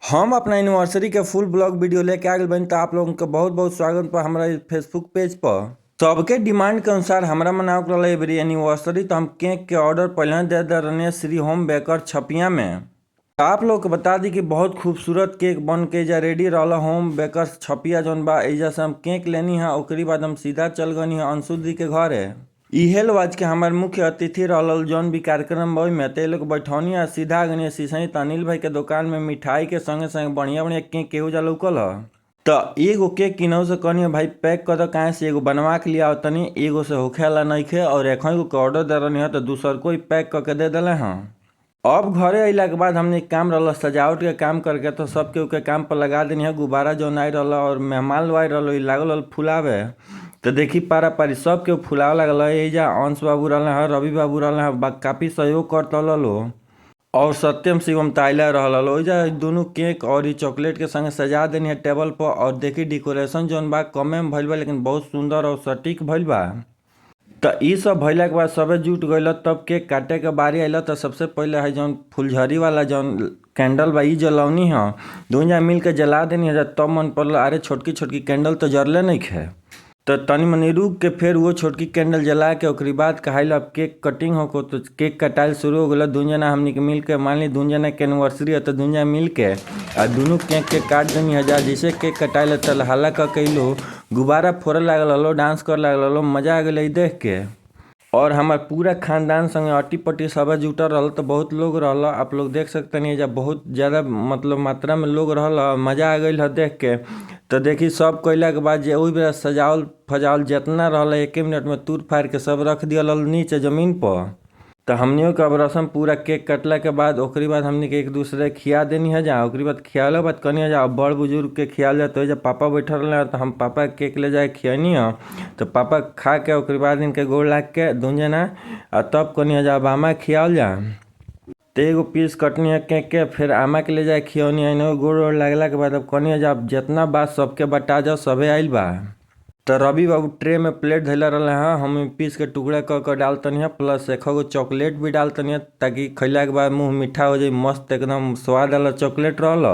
हम अपना एनिवर्सरी के फुल ब्लॉग वीडियो लेके आ गइल बानी, त आप लोगन के बहुत बहुत स्वागत बा हमरा फेसबुक पेज पर। सबके डिमांड के अनुसार हमरा मनावे के रहल एबरी एनिवर्सरी, त हम केक के ऑर्डर पहले दे दे रहनी श्री होम बेकर छपिया में। आप लोग के बता दी कि बहुत खूबसूरत केक बन के एजा रेडी रहल। होम बेकर्स छपिया जौन बा, एजा से हम केक लेनी है। ओकरी बाद हम सीधा चल गनी है अंशु दी के घरे। इहे लोग आज के हमार मुख्य अतिथि रहल जौन भी कार्यक्रम बा ओइमे, ते लोग बैठौनी आ सीधा गनी सीसई त अनिल भाई के दुकान में मिठाई के संगे संगे बढ़िया बढ़िया केक केहू जा लौकल ह। त एगो केक किनहु से कहनी भाई पैक कर दो, काहे से एगो बनवा के लिया तनी, एगो से होखे वाला नइखे और एक गो के ऑर्डर दे रहनी है त दूसर कोई पैक क के दे देले हँ। अब घरे अइला के बाद हमने काम रहल सजावट के काम करके, तो सब केहू के काम पर लगा देनी है। गुब्बारा जौन आइ रहल और मेहमान लोग आइ रहल, लागल रहल फुलावे, तो देखी पारा पारी सब केहू फुलावे लागल। एजा अंश बाबू रहले हँ, रवि बाबू रहले हँ, काफी सहयोग करत लो और सत्यम शिवम ताइला रहल। ओइजा दुनू केक और इ चॉकलेट के संगे सजा देनी है टेबल पर और देखी डेकोरेशन जौन बा कमे में भइल बा, लेकिन बहुत सुंदर और सटीक भइल बा। त इ सब भइला के बाद सबे जुट गइल, तब केक काटे के बारी आइल। त सबसे पहिले है जौन फुलझड़ी वाला जौन कैंडल बा इ जलौनी ह, दुनू जना मिल के जला देनी है। तब मन पड़ल, अरे छोटकी छोटकी कैंडल तो जरले नइखे, त तनी मनी रुक के फिर वो छोटकी कैंडल जला के ओकरी बाद कहाइल अब केक कटिंग होको, तो केक कटाइल शुरू हो गेल। दुनू जना हमनी के मिल के, मान ली दुनू जना के एनिवर्सरी है त दुनू जना मिल के आ दुनू केक के काट देनी है। जा जैसे केक कटाइल त हल्ला क के लो गुब्बारा फोड़े लागल हलो, डांस करे लागल हलो, मजा आ गेल देख के। और हमार पूरा खानदान संगे अट्टी पट्टी सब जुटल रहल, त बहुत लोग रहल। आप लोग देख सकतनी एजा बहुत ज़्यादा मतलब मात्रा में लोग रहल, मजा आ गइल ह देख के। त देखी सब कइला के बाद जे ओहि बेरा सजावल फजावल जितना रहल एके मिनट में तूर फाड़ के सब रख दियल नीचे जमीन पर। त हमनियों के अब रसम पूरा केक कटला के बाद ओकरी बाद हमनी के एक दूसरे खिया देनी है जा। ओकरी बाद खियाला बाद कहनी है जा बड़ बुजुर्ग के खियाल जा, तो पापा बैठल रहे त हम पापा के केक ले जाके खियनी है। तो पापा खा के ओकरी बाद इनके गोड़ लाग के दुनू जना आ तब कहनी है जा अब आमा खियावल जा। त एगो पीस कटनी है केक के, फिर आमा के ले जाके खियौनी है। गोड़ ओड़ लागला के बाद अब कहनी है जा अब जितना बात सबके बटा जाओ, सबे आइल बा। त रवि बाबू ट्रे में प्लेट धैले रहले हँ, हम पीस के टुकड़ा क के डालतनी है, प्लस एक गो चॉकलेट भी डालतनी है ताकि खइला के बाद मुँह मीठा हो जाए, मस्त एकदम स्वाद वाला चॉकलेट रहल।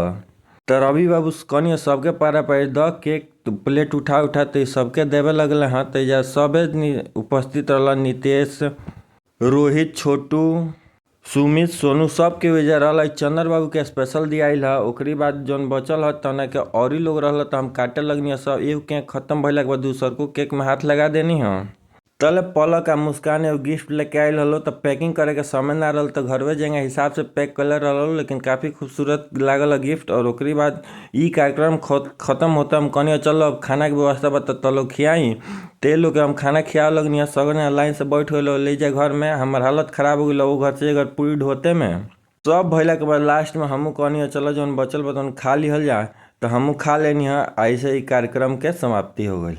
त रवि बाबू कहनी सबके पारा पारी the cake plate उठा उठा त सबके देवे लगले हँ। त एजा सबे उपस्थित रहल, नितेश, रोहित, छोटू, सुमित, सोनू सब के एजा रहल। चंदर बाबू के स्पेशल दियाइल ह। ओकरी बाद जौन बचल ह तना के औरी लोग रहल त हम काटे लगनी है सब। एगो केक खत्म भइला के बाद दूसरको केक में हाथ लगा देनी ह। तले पलक आ मुस्कान एगो गिफ्ट लेके आइल हलो, त पैकिंग करे के समय ना रहल त घरवे जेंगा हिसाब से पैक कइले रहल, लेकिन काफी खूबसूरत लागल गिफ्ट। और ओकरी बाद इ कार्यक्रम खत्म होता हम कहनी चलो अब खाना के व्यवस्था बा त तलो खियाई। ते लोग के हम खाना खियावे लगनी है, सब लाइन से बैठ गइल ले जाए घर में। हमार हालत खराब हो गेल वो घर से घर पूरी ढोते में। सब भइला के बाद लास्ट में हमहू कहनी चलो जौन बचल बा तौन खा लिहल जा, त हमहू खा लेनी है। ऐसे ही कार्यक्रम के समाप्ति हो गइल।